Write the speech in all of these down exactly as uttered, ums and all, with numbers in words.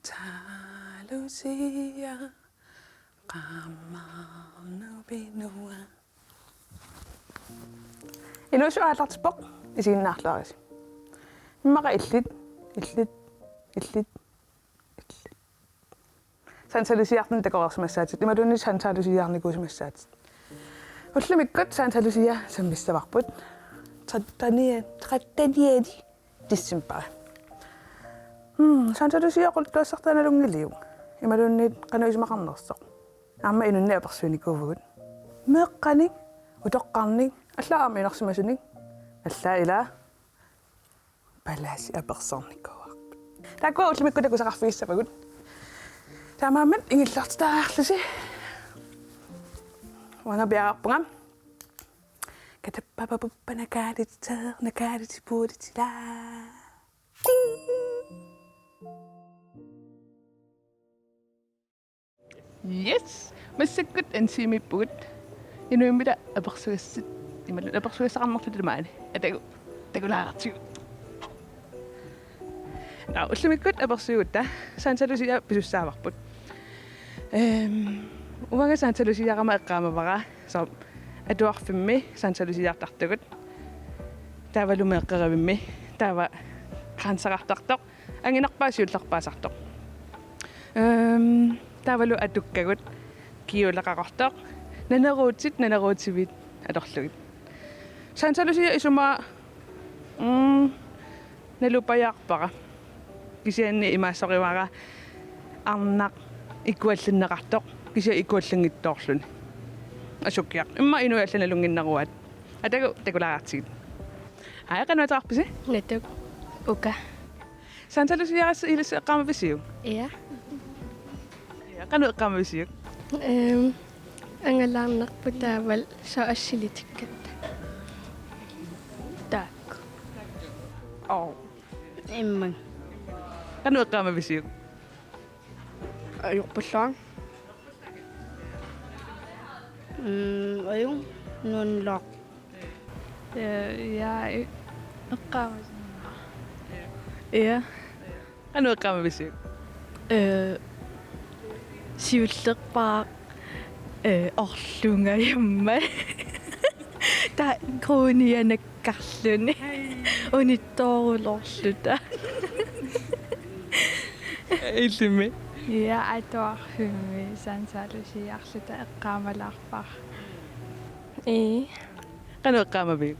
Santa Lucia, qamarnupinua. Inuusut aallartippoq, isiginnaarluarisi. Immaqa illit, illit, illit, illit. Santa Luciartunik takoreersimassaatit, imaluunniit Santa Luciarnikuusimassaatit. Ullumikkut Santa Lucia sammissavarput. Trettenianni, trettenianni decembari. Hmm, Santa Lucia quluttuassartaa nalunngiliuk? Imaluunniit qanoq isumaqarnersoq? Aamma inunnik apersuinikuuvugut. Meeqqanik, utoqqarnik, allaat aamma inersimasunik. Allaat ilaa palaasip apersornikuuarput. Taakkua ullumikkut takusaqarfigissavagut. Taamaammat ingillertitariarlusi. Uanga piareerpunga. Katappapapuppa nakaalitser, nakaalitipuulitilaa. Ding! Yes! Massakkut en tiimiippugut. Inuimmita apersugassat. Imaluunniit apersugassaqarnerluta tamaani. Atagu. Takulaartigu. Nå, ullumikkut apersuugutta Santa Lucia pisussaavarput. Ehm, uanga Santa Luciarama eqqaamavara, soorlu atuarfimmi Santa Luciartartugut. Taavalu meeqqerivimmi, taava kranserartartoq. Anginerpaaq siullerpaasartoq. Ehm, taavalu atukkagut kjoleqaqartoq. Naneruutit, naneruutivit atorlugit. Santa Lucia isumaa, mm, nalupajaarpara. Kisianni imaassorivaara arnaq ikuallanneqartoq. Kisianni ikuallanngitsoorluni. Asukkiaq. Immaqa inuit allat nalunnginneruaat. Atagu takulaartigit. Hej, qanoq ateqarpisi? Natuk. Uka. Santa Luciarassi ilissi eqqaamavisiuk? Ja. Ja, qanoq eqqaamavisiuk? Ehm, angalaarnarpoq taavalu soorlu assilitikkatta. Taakku. Oo. Immaqa. Qanoq eqqaamavisiuk? Ajorpalluarpoq. Mm, ajunngilaq. Ja, ja, i-, eqqaamavisiuk. Ja. Qanoq eqqaamavisiuk? Eh, siullerpaaq, eh, orlungajammat. Taava kruunianak karluni. Unittoorulorluta. Illimmi? Ja, atuarfimmi Santa Luciarluta eqqaamalaarpara. Ii. Qanoq eqqaamaviuk?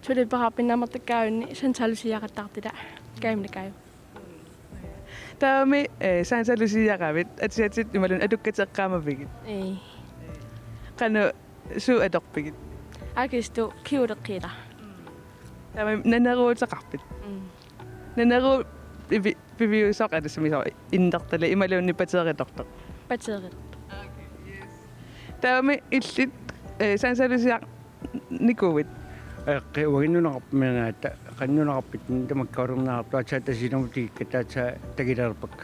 Tulipaxarpinnaamartakkaavunni Santa Luciaqattaartita. Kaimnakaav. Taavami, eh, Santa Luciaravit, atisatit imaluunniit atukkatit eqqaamavigit? Ii. Qanoq suut atorpigit? Akistu kjoleqqiila. Taavami naneruuteqarpit? Mm. Naneruut pivi-, piviusoq atasimisoq innertali imaluunniit pateeritortoq. Pateeritortoq. Taavami illit, eh, Santa Luciarnikuuit? Eqqi uagut nunaqarfimmiinnaat, qanoq nunaqarfiit tamakkuulerneqartut aatsaat Tasiilamut tikikkatta aatsaat takulerpakka.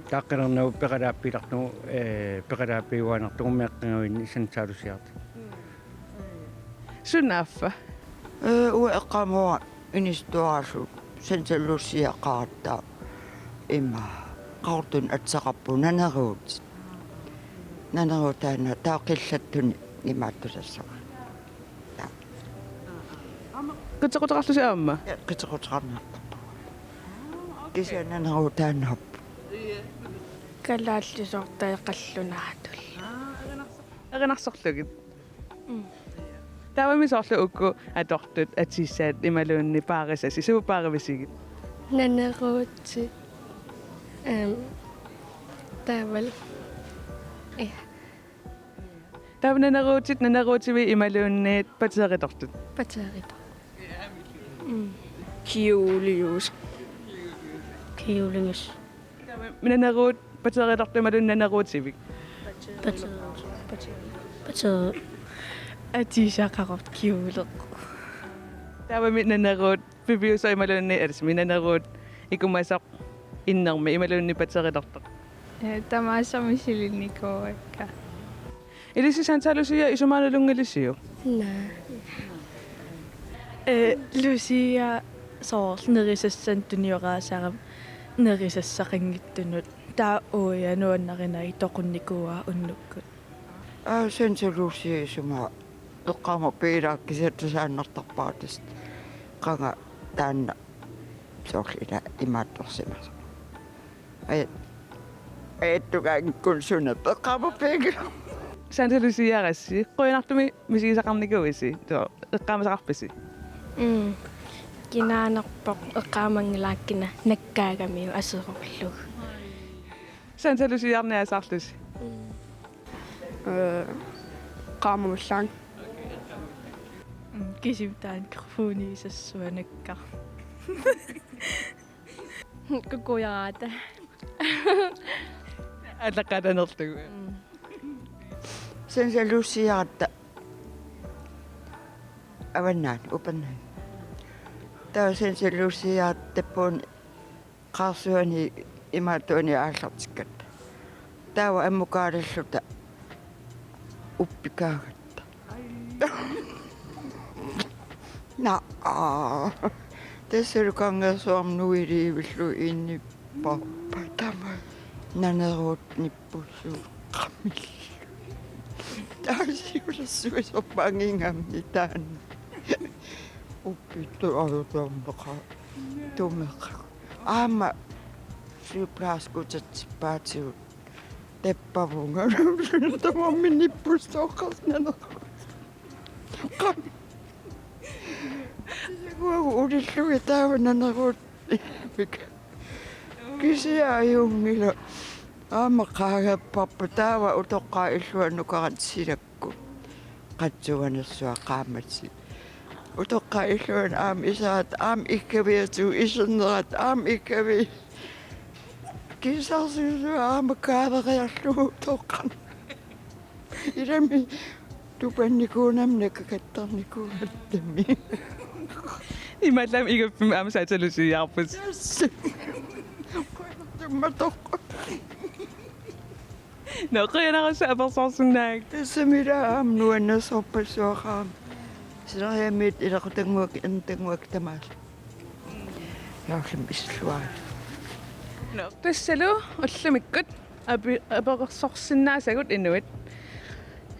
Taava qinernagu peqalaappiilartugu, eh, peqalaappiuaannartugu meeqqerivinni Santa Luciartut. Sunaaffa? Eh, uanga eqqaamavara inisittuaraasup Santa Luciaqaratta ima Qaqortumi ateqarpoq naneruut. Naneruut taanna taava qillattuni imaattusassava. Taava. Qiteqquteqarlusi aamma? Ja, qiteqquteqarniartarpunga. Kisianni naneruut taannaappoq. Kalaallisut qallunaatut. Erinarsorlugit. Mm. Taavami soorlu uku atortut, atisaat imaluunniit paarisasi, suut paarivisigit? Naneruutit. Ehm, taavalu. Ja. Taava naneruutit, naneruutivit imaluunniit pateeritortut? Pateeritortut. Mm. Kjoleusut. Kjoleusut. Taava naneruut pateeritortut imaluunniit naneruutivit? Pateeri-, pateeri-, pateeri-, atisat Qaqortoq kjoleqqusoq. Taavami naneruut piviusoq imaluunniit, alasmi naneruut ikumasoq innermi imaluunniit pateeritortoq? Eh, tamaasa misilinnikuuakka. Ilissi Santa Lucia isumaa nalunngilisiuk? Naa. Eh, Lucia soorlu nerisassanik tunioraasarami. Nerisassaqanngitsunut taava uia nuannarinai toqunnikuuaa unnukkut. Aa, Santa Lucia isumaqarpoq, eqqaamappat ilaa kisianni tasaannartarpara tassa. Qanga taanna soorlu ilaa imaattorsimasoq. Aj-, ajattugaangikkuni suna eqqaamappat ilaa. Santa Luciarassi, qujanartumik misigisaqarnikuuisi, soo, eqqaamasaqarpisi? Mm. Kinaanerpoq eqqaamanngilara kina nakkaagamiuk aserorlugu. Santa Luciarniasaarlusi? Mm. Øh, qaamagullaan. Mm, kisimi taanna mikrofoni isassuanakka. Kukujaraata. Allaqqaatanerlugu. Mm. Santa Luciaratta. Avannaani, Upernavimmi. Taava Santa Luciaratta puun qaarsuani imaattuani aallartikkatta. Taava ammukaalalluta uppikaagatta. Naa. Tassalu Kangersuarmi nuiliivillugu iinnippara. Taava naneruut nippussuupput qamillu. Taava siulersuisorput angigammi taanna. Uppittu alutormeqa. Tumeqa. Aamma sygeplejerskeutertippaatigut tappavunga. Tamarmik nippussuuqqasinnaneq. Qam. Siaguagu ulillugit taava naneruut. Kisianni ajunngilaq. Aamma qaagapparput taava utoqqaat illuannukarat silak. Qatsuanersuaq qaammatit. Utoqqaat illuanni aamma iseratta, aamma iggaviatigut isernerat, aamma iggavi-. Kiisarsuisua aamma kaaveriarlugu utoqqaat. Ilami tupannikuunami nakakattarnikuugattami. Imaallaat igappimi aamma Santa Luciaarput. Yes. Tumma toqqu. Nå, qujanarsuaq apersorsinnaagakku. Tassami ilaa aamma nuannersorpassuaqaaq. Sineriammiit ilaqutannguakka, ernutannguakka tamaasa. Juullimi isilluarit. Nå, tassalu ullumikkut api-, apersorsinnaasagut inuit.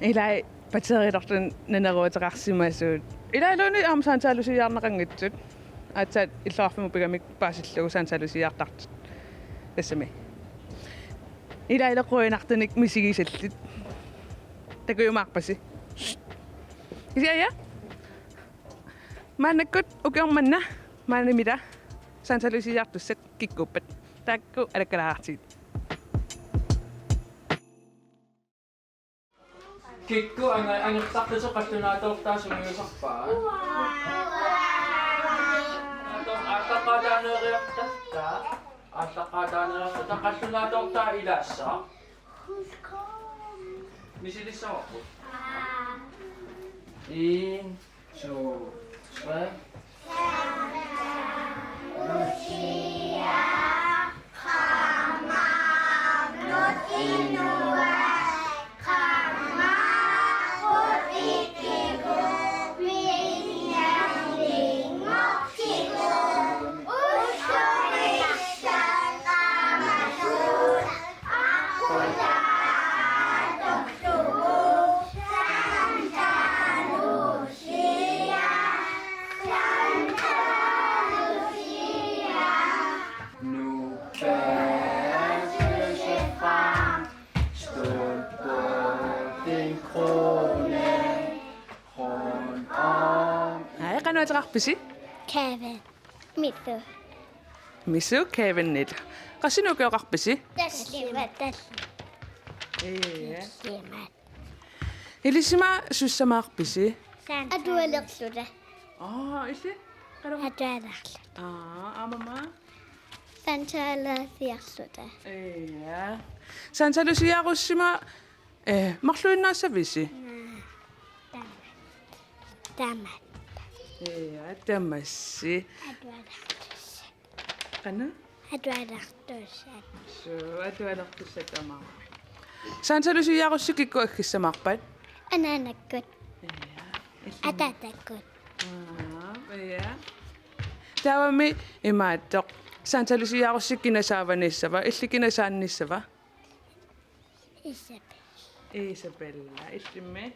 Ilai paterilortun naneruuteqarsimasugut. Ilaaluunniit aamma Santa Luciaarneqanngitsut. Aatsaat illoqarfimmut pigamik paasillugu Santa Luciaartartut. Tassami. Ilaa, ilaa qujanartunik misigisallit. Takujumaarpasi. Kisianni. Maannakkut ukioq manna, maani mita, Santa Luciaartussat kikkuuppat. Taakku alakkalaartigit. Kikkut anga-, angerlarlutik qallunaatoortaa sungiusarpaat. Aallaqqaataaniigiartartaa. Aallaqqaataaniigiartartaa qallunaatoortaa ilaassaaq. Misilissavarput. En, to, tre. Ai, qanoq ateqarpisi? Kevin. Misu. Misu Kevinillu. Qassinik ukioqarpisi? Tallimat, tallimat. Ee. Tallimat. Ilisimaa sussamaarpisi? Santa. Atualerluta. Aa, illit? Qanoq? Atualerluta. Aa, aamma? Santa Luciaarluta. Ee. Santa Luciaarusima, ee, marluinnaassavisi? Naa. Tamat. Tamat. Ee, tamassi. Atualerluta. Qanoq? Atualertussat. Suu, atualertussat tamaat. Santa Luciaarussi kikkut aggissamaarpat? Anaanakkut. Ia. Ataatakkut. Aa, ia. Taavami imaattoq. Santalusiarussi kina saavaniissava, illit kina saanniissava? Isabella. Isabella, illimmi?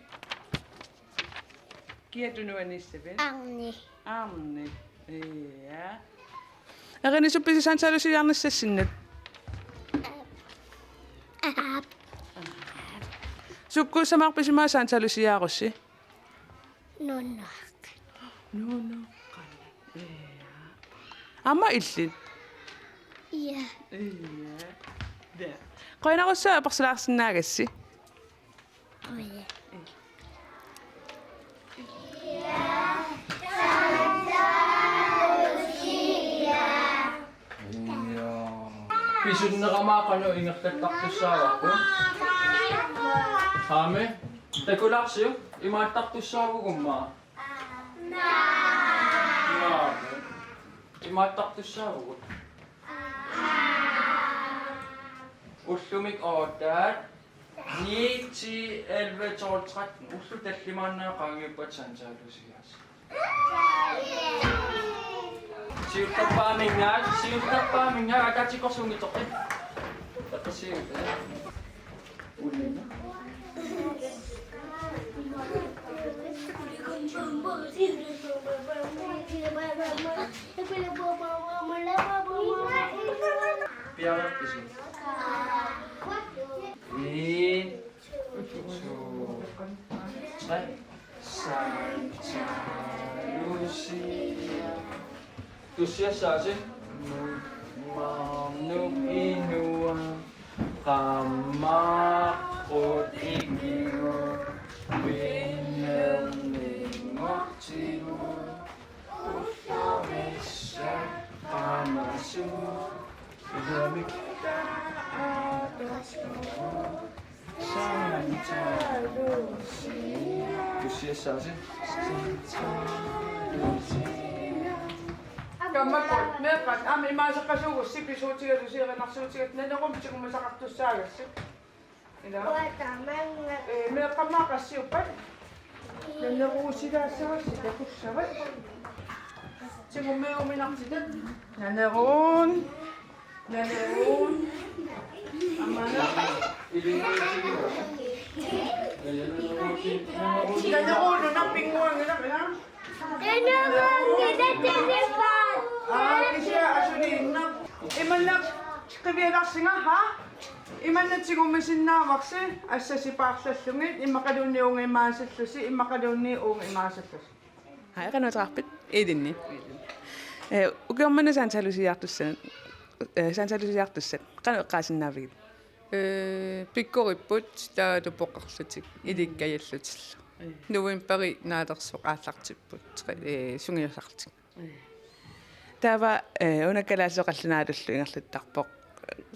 Kia tunuaniissavit? Arni. Arni. Ja. Erinisuppisi santalusiarnissassinnut? Aap. Sukkut samaarpisi aamma santalusiarussi? Nunaqqat. Nunaqqat. Ja. Aamma illit? Ja. Ja. Ja. Qujanarsuaq apersulaarsinnaagassi. Quja. Pisunnera aamma qanoq ingerlattartussaavarput? Aammi? Takulaarsiuk imaattartussaavugut aamma? Naa. Imaattartussaavugut. Ullumi otte, ni, ti, elleve, tolv, tretten. Ullut tallimaannaat qaangiuppata santalusiassat. Siullerpaaminngaanniit, siullerpaaminngaanniit, ataatsikkorsuunngitsoq. Takusiuk. Piareerpisi? En, to, tre. Santa Lucia. Tussiassaasi? Maarnuk inua, qammaqqut ikigut, pinnerningortigut, ullorissat qamasugut, ilumik taartorsugut. Santa Lucia. Tussiassaasi? Santa Lucia. Kammakkut, meeqqat, aamma imaaseqqasuugussi pisuutigalusi erinarsuutigalusi naneruumik tigummisaqartussaagassi. Ila. Ee, meeqqat aamma qassiuppat? Naneruusilaassagassi takussavat. Tigummiuminartitat. Naneruun. Naneruun. Aamma. Naneruun una pinnguanngilaq, ila. Aa, kisianni asuliinnaq. Imannak qivialarsinga, haa? Imannak tigummisinnaavasi, assasi paarlallugit, immaqaluunniit uunga imaasallusi, immaqaluunniit uunga imaasallusi. Hej, qanoq ateqarpit? Elinni. Eh, ukioq manna santalusiartussat, eh, santalusiartussat, qanoq eqqaasinnaavigit? Eh, pikkoripput taava tupoqarlutik, mm, ilikkajallutillu. Mm. Novembari naalersoq aallartipput, tre-, eh, sungiusarlutik. Mm. Taava, eh, una kalaallisut qallunaatullu ingerlattarpoq.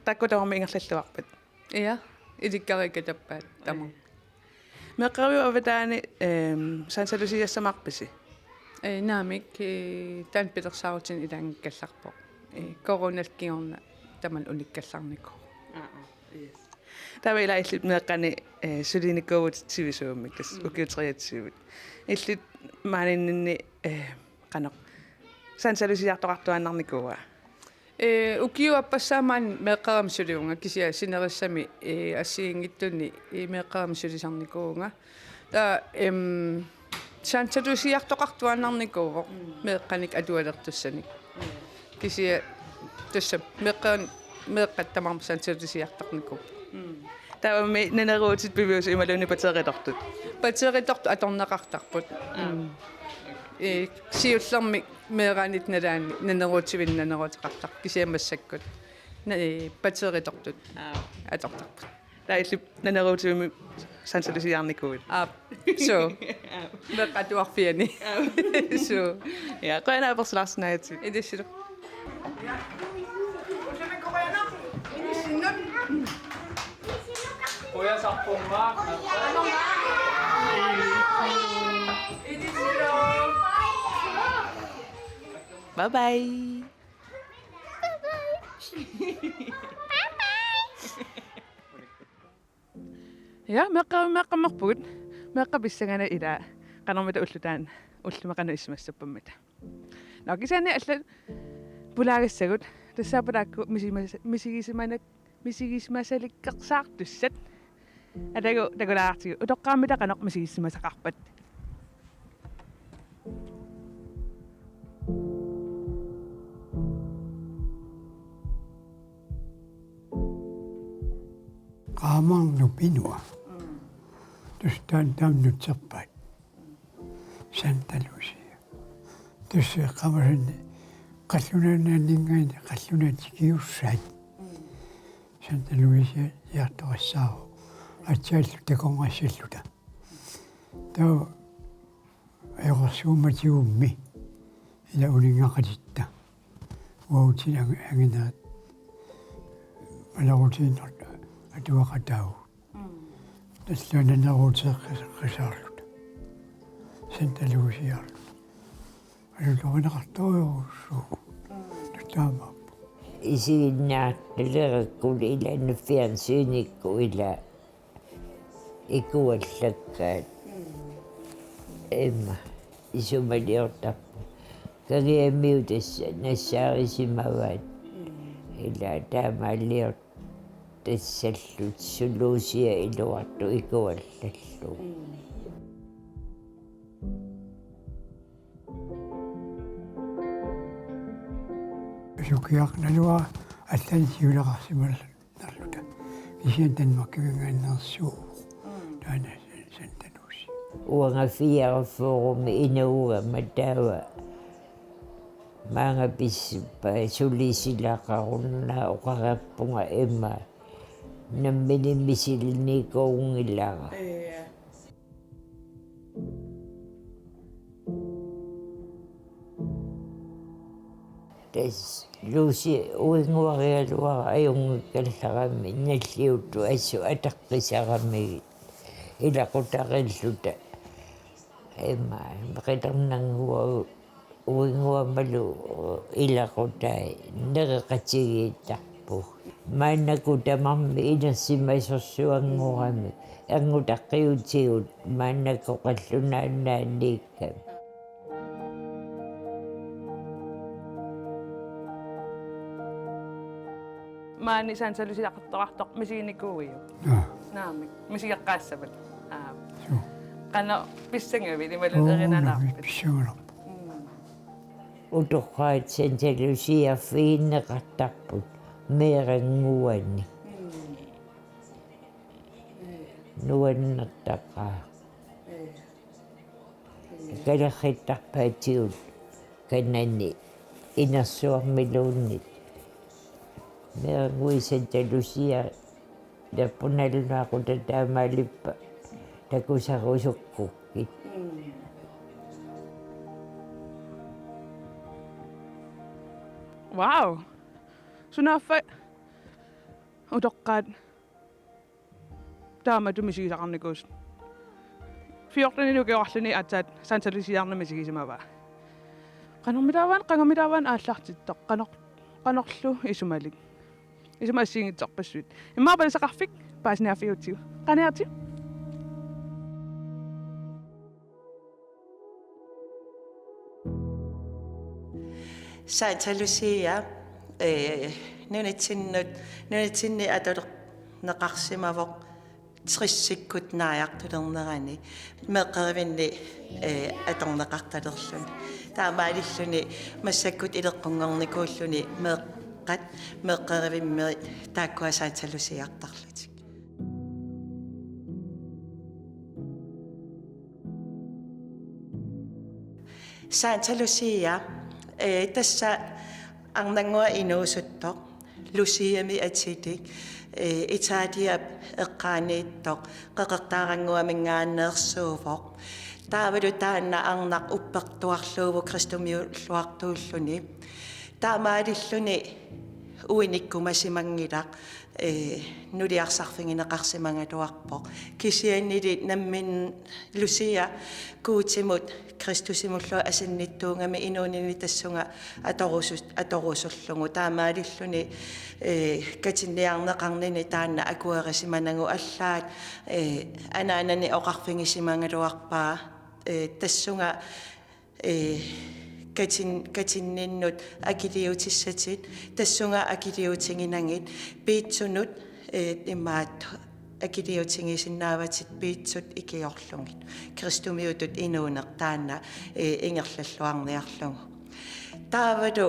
Taakku tamarmik ingerlalluarpat? Ja, ilikkariikkat tappaat tamarmik. Mm. Meeqqeriviup avataani, ehm, santalusiassamaarpisi? Eh, naamik, eh, taanna pilersaarutinik ilaanngikkallarpoq. Eh, coronap kingorna tamanna unikkallarnikuuvoq. Aa, aa, yes. Taava ila illit meeqqani, eh, sulinikuuvutit sivisuumik, tassa, mm, ukiut treogtyve. Illit maaniinninni, eh, qanoq santalusiartoqartuaannarnikuua? Ee, ukiup appassaammat meeqqerama suliunga kisianni sinerissami, ee, assigiinngitsunni, ee, meeqqerama sulisarnikuuvunga. Taava, em, santalusiartoqartuaannarnikuuvoq, mm, meeqqanik atualertussanik. Mm. Kisianni tassa meeqqan-, meeqqat tamarmik santalusiartarnikuupput. Mm. Taavami naneruutit piviusut imaluunniit batteritortut? Batteritortut atorneqartarput. Aa. Mm. Ee, siullermik meeraanit nalaani naneruutivinnik naneruuteqartarput kisianni massakkut. Na-, ee, batteritortut. Aa. Atortarput. Taava illit naneruutivimmi santalusiarnikuuit? Aap. Suu. Aap. Meeqqat atuarfianni. Aap. Suu. Ja, qujanaq apersulaarsinnaagatsigit. Ilissilu. Bye bye. Ja, meeqqat, meeqqammerpugut. Meeqqat pissanganaq ila qanormita ulloq taanna, ullumi qanoq isumassappammita. Nå, kisianni allat pulaagassagut Tassaapput taakku misigimas-, misigisimanat-, misigisimasalikkersaartussat. Atagu takulaartigu utoqqaarmita qanoq misigisimasaqarpat. Qaamarnup inua. Tassa taanna nutserpaat. Santa Lucia. Tassa eqqaamasanni qallunaaninngaanniit qallunaat tikiussaat. Santa Lucia iartorissaavoq. Atsaallu takornassalluta. Taava ajoqersuummatigummi ila uninngaqatitta. Uagutsinnut angi-, anginerit. Malerutiinnarluta atuaqataagut. Tallaannaneruuteeqqis-, qqissaarluta. Santa Luciarluta. Alutorineqartorujussuuvoq. Taamaappoq. Isiginnaartalerekkut ila fjernsynikkut ila ikuallakkaat. Imma isumaliortarput. Kangiamiut tassa nassaarisimavaat. Ila taamaaliortarput. Tassallu Lucia iluartoq ikuallallugu. Sukiaq naluara allanik siuleqarsimalerluta. Kisianni Danmarkiminngaanneersuuvoq. Taanna Santa Lucia. Uanga fireogfyrremi inuugama taava maanga pissippai suli silaqarunnaaq oqarappunga imma nammineq misilinikuunngilara. Tassa Lucia uinnguarigaluara ajunngikkallarami nalliuttut assut ataqqisaramigit ilaqutarilluta. Imma qitarnannguagut uinnguammalu ilaqutai nereqatigiittarput. Maannakkut tamarmik inersimasorsuanngoramik anngutaqqiutigut maannakkut qallunaannaaniikkamik. Maani Santa Luciaqartoq misiginikuuiuk? Naa. Naamik. Misigeqqaassavat? Aap. Suu. Qanoq pissangavit imaluunniit erinaalaarpit? Pissanganarpoq. Mm. Utoqqaat Santa Luciafigineqartarput meerannguani. Mm. Nuannertaqaaq. Kalerrittarpaatigut kanani inersuarmiluunniit. Meerannguit Santa Lucia, nappunalunaaquta taamaalippa takusarusukkukkit. Wow. Sunaaffa utoqqaat taamatut misigisaqarnikuusut. Fjorteninik ukioqarluni aatsaat Santa Luciaarneq misigisimavaa. Qanormitaava, qangamitaava aallartittoq, qanoq-, qanorlu isumalik. Isummat assigiinngitsorpassuit. Immaqa palisaqarfik paasiniaaffigiutsigu. Qaaniartigu. Santa Lucia, eh, nunatsinnut, nunatsinni atorneqarsimavoq tressikkut naajartulernerani meeqqerivinni, eh, atorneqartalerluni. Taamaalilluni massakkut ileqqunngornikuulluni meeqqat meeqqerivimmi taakkua Santa Luciartarlutik. Santa Lucia, eh, tassa arnannguaq inuusuttoq, Luciamik atilik, eh, Italiap eqqaaniittoq, Qeqertaarannguaminngaanneersuuvoq. Taavalu taanna arnaq uppertuarluuvoq kristumiulluartuulluni. Taamaalilluni uinikkumasimanngilaq, eh, nuliarsarfigineqarsimagaluarpoq. Kisiannili nammineq Lucia Guutimut Kristusimullu asannittuugami inuunini tassunga atorusu-, atorusullugu. Taamaalilluni, eh, katinniarneqarnini taanna akuerisimanagu allaat, eh, anaanani oqarfigisimagaluarpaa, eh, tassunga eh, katin-, katinninnut akiliutissatit, tassunga akiliutiginagit, piitsunut, eh, imaattoq akiliutigisinnaavatit piitsut ikiorlugit. Kristumiutut inuuneq taanna, eh, ingerlalluarniarlugu. Taavalu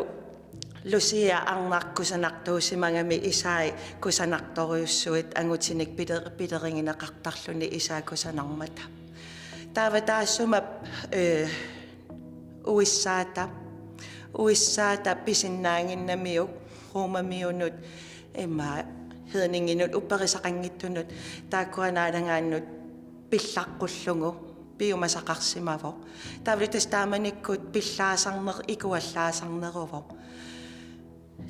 Lucia arnaq kusanartuusimagami isai kusanartorujussuit angutinik piler-, pilerigineqartarluni isai kusanarmata. Taava taassuma, eh, uissaata, uissaata pisinnaaginnamiuk, Romamiunut, ima, hedninginut, upperisaqanngitsunut, taakkua naalagaannut pillaqqullugu piumasaqarsimavoq. Taavalu tassa taamanikkut pillaasarneq ikuallaasarneruvoq.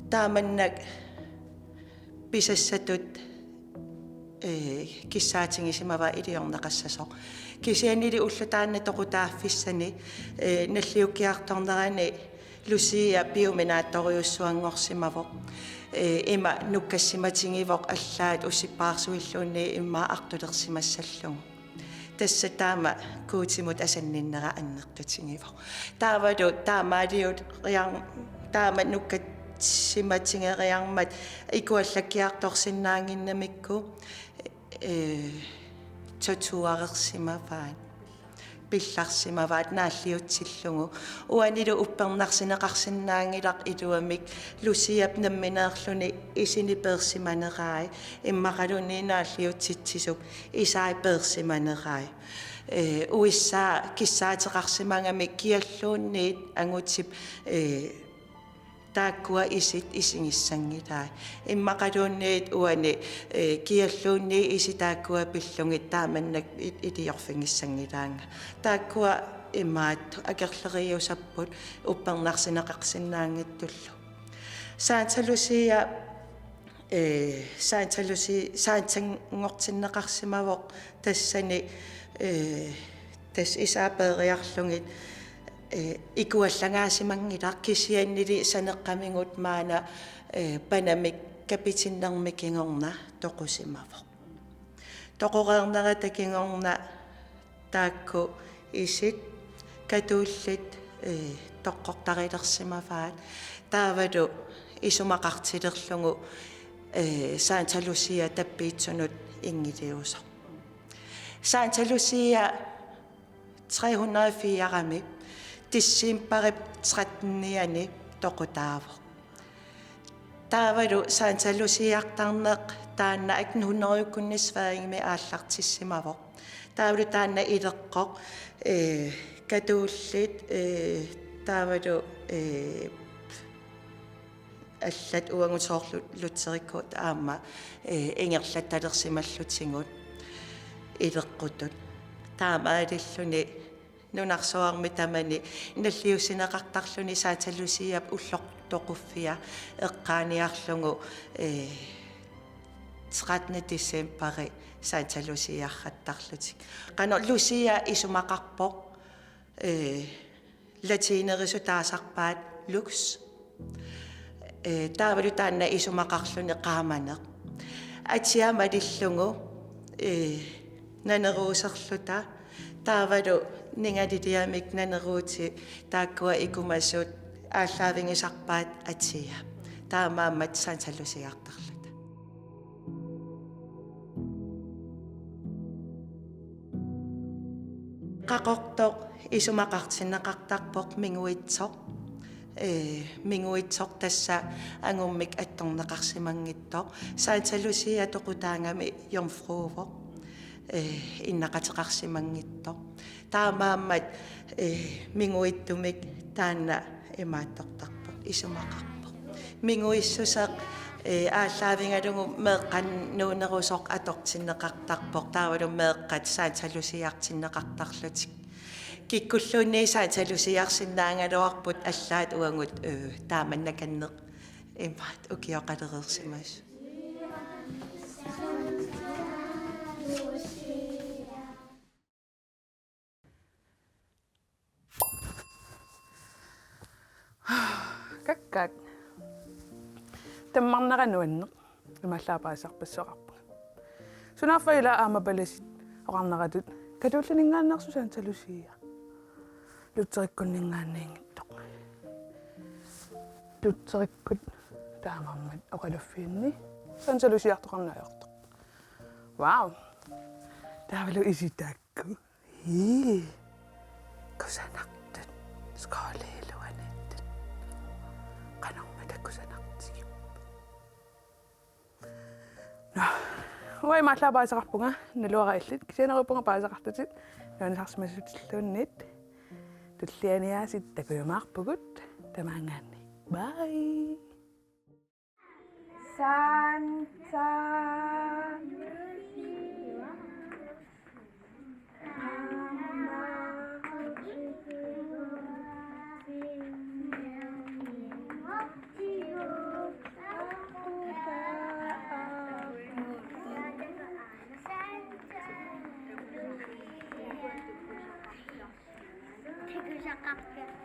Taamannak pisassatut, eh, kissaatigisimavaa iliorneqassasoq. Kisiannili ulloq taanna toqutaaffissani, eh, nalliukkiartornerani Lucia piuminaattorujussuanngorsimavoq. Eh, ima nukkassimatigivoq allaat ussippaarsuilluunniit immaqa artulersimassallugu. Tassa taama Guutimut asanninnera annertutigivoq. Taavalu taamaalioriar-, taama nukkassimatigeriarmat ikuallakkiartorsinnaaginnamikku, eh, torturersimavaat, pillarsimavaat naalliutsillugu. Uanilu uppernarsineqarsinnaanngilaq iluamik Luciap nammineerluni isini peersimanerai, immaqaluunniit naalliutsitsisup isai peersimanerai. Eh, uissaa kissaateqarsimagami kialluunniit angutip, eh, taakkua isit isigissanngilai. Immaqaluunniit uani, eh, kialluunniit isit taakkua pillugit taamannak i-, iliorfigissanngilaannga. Taakkua imaattoq akerleriusapput uppernarsineqarsinnaanngitsullu. Santa Lucia, eh, Santa Luci-, Santanngortinneqarsimavoq tassani, eh, tassa isai peeriarlugit, eh, ikuallagaasimanngilaq kisiannili saneqqamigut maanna, eh, panamik kapitinnermi kingorna toqusimavoq. Toqoreernerata kingorna taakku isit katuullit, eh, toqqortarilersimavaat taavalu isumaqartilerlugu, eh, Santa Lucia tappiitsunut inngiliusoq. Santa Lucia tre hundrede og fire-mi decembarip trettenianni toqutaavoq. Taavalu Santa Luciartarneq taanna atten hundredekkunni Sverigemi aallartissimavoq. Taavalu taanna ileqqoq, eh, katuullit, eh, taavalu, eh, allat uagut soorlu lutherikkut aamma, eh, ingerlattalersimallutigut ileqqutut. Taamaalilluni nunarsuarmi tamani nalliussineqartarluni Santa Luciap ulloq toquffia eqqaaniarlugu, eh, trettende decembari Santa Luciarrattarlutik. Qanoq Lucia isumaqarpoq, eh, latinerisut taasarpaat lux. Eh, taavalu taanna isumaqarluni qaamaneq. Atia malillugu, eh, naneruuserluta. Taavalu ningaliliamik naneruuti taakkua ikumasut aallaavigisarpaat atia. Taamaammat Santa Luciartarluta. Qaqortoq isumaqartinneqartarpoq minguitsoq. Eh, minguitsoq tassa angummik attorneqarsimanngitsoq. Santa Lucia toqutaagami jomfruuvoq, eh, innaqateqarsimanngitsoq. Taamaammat, eh, minguittumik taanna imaattortarpoq, isumaqarpoq. Minguissuseq, eh, aallaavigalugu meeqqanuunerusoq atortinneqartarpoq, taavalu meeqqat Santa Luciartinneqartarlutik. Kikkulluunniit Santa Luciarsinnaagaluarput allaat uagut, eh, taamannakanneq imaat ukioqalereersimasut. Kakkaak. Tammarnera nuanneq. Imaallaat paasisarpassuaqarpunga. Sunaaffa ila aamma palasit oqarneratut katuullininngaanneersoq Santa Lucia. Lutherekkunninngaanniinngitsoq. Tutterikkut taamaammat oqaluffianni sansalusiartoqarneq ajortoq. Wow. Taavalu isit taakku. Ii. Kusanartut. Skooliluaniittut. Qanormita kusanartigipput. Nå, uanga imaallaat paasisaqarpunga, naluara illit, kisianni neriuppunga paasisaqartutit nuannisarsimassutilluunniit. Tullianiaasiit takujumaarpugut, tamaanngaanniit. Bye. San, san. Tigusaqqaarpia.